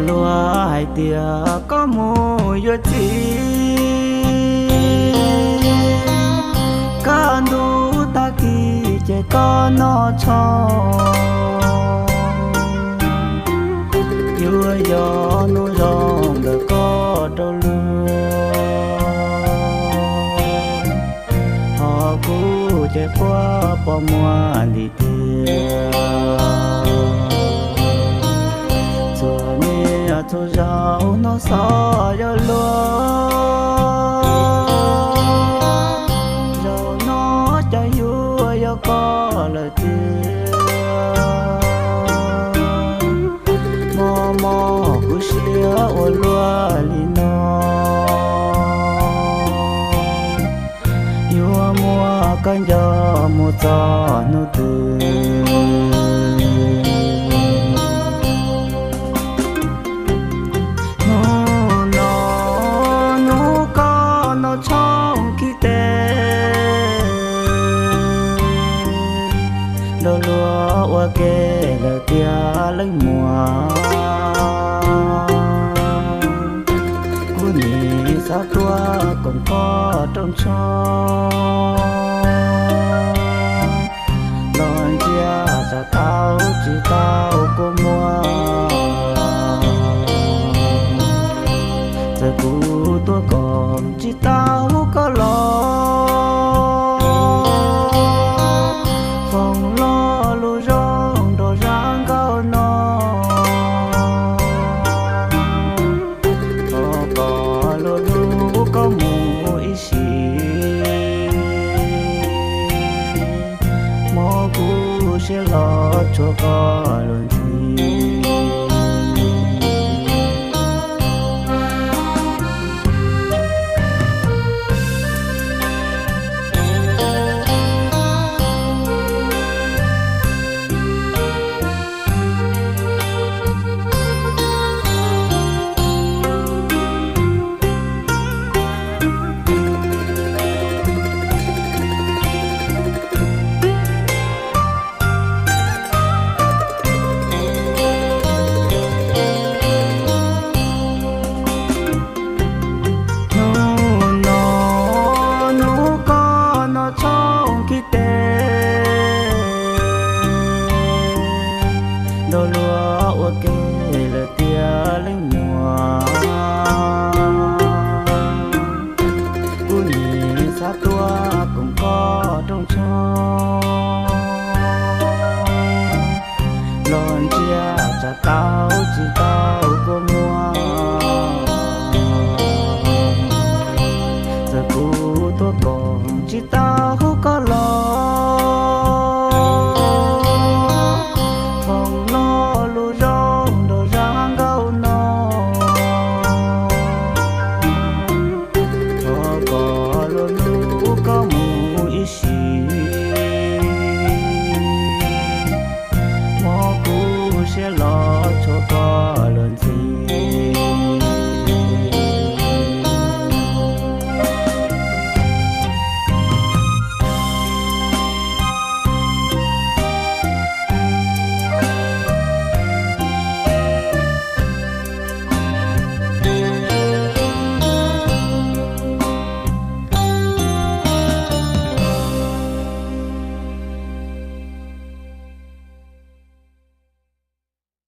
Luag hais tias koj mus yuav txiv, kaj ntug tag kis ces koj noj tshoob. Yuav yog hnub zoo ntawm koj rau luag, ho kuv ces quaj pos muag ntim tiag. Txhua niaj txhua zaus hnov xov yog luag, zaum no cas yuav yog koj lawm tiag. Mob mob kuv siab ua luaj li no, yuav muab koj nco mus txog hnub twg? Hnub no hnub koj noj tshoob khi tes, nrog luag ua ke lawm tiag leej muam. Kuv nim xav tuaj koom koj rooj tshoob, los ntsia tsam tau tsis tau kua muag. Txawm kuv tuaj koom tsis tau koj los, foom lo lus zoo nrog zaj nkauj no, thov kom luag hlub koj mus ib sim, mob kuv siab los tshuav koj lub ntsej. Hnub no hnub koj noj tshoob khi tes, nrog luag ua ke lawm tiag leej muam. Kuv nim xav tuaj koom koj rooj tshoob, los ntsia tsam tau tsis tau kua